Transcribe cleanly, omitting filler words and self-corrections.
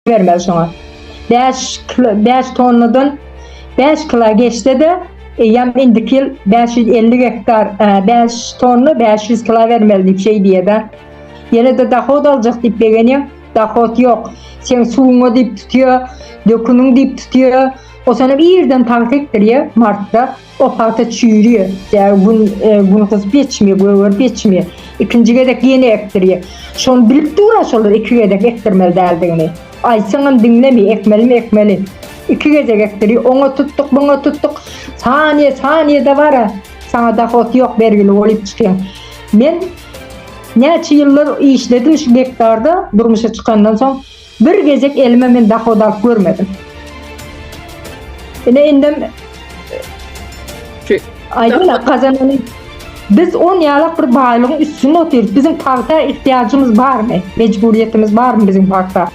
Bermeli şoňa. 5 5 tonnadan 5 kilo geçse-de eýýäm indiki ýyl 550 gektar, 5 tonna 500 kilo bermeli diýip şeý diýýär-de. Ýene-de dohod aljak diýip begenýän, dohod ýok. Seň suwuňa diýip tutýar, döküniň diýip tutýar. O senem irden pagta ekdirýär, martda. O pagta çüýrýär. Ýa gün gün gyzyp ýetişmeýär, gögerip ýetişmeýär. Ikinji gezek ýene ekdirýär. Şony bilip dur-a şolar iki gezek ekdirmeli däldigini. Aýtsaňam diňlemeýär, ekmelimi ekmeli. Iki gezek ekdirýär. Oňa tutduk, muňa tutduk. Saniýe, saniýede bar-a. Saňa dohod ýok, bergili bolup çykýaň. Men näçe ýyllar işledim şu gektarda durmuşa çykandan soň. Bir gezek elime men dohod alyp görmedim. Ine indem aýdyň gazanany biz on ýalak bir baýlygyň üstünde otyrys. Biziň pagta ihtiýajymyz barmy? Mejburiýetimiz barmy biziň pagta?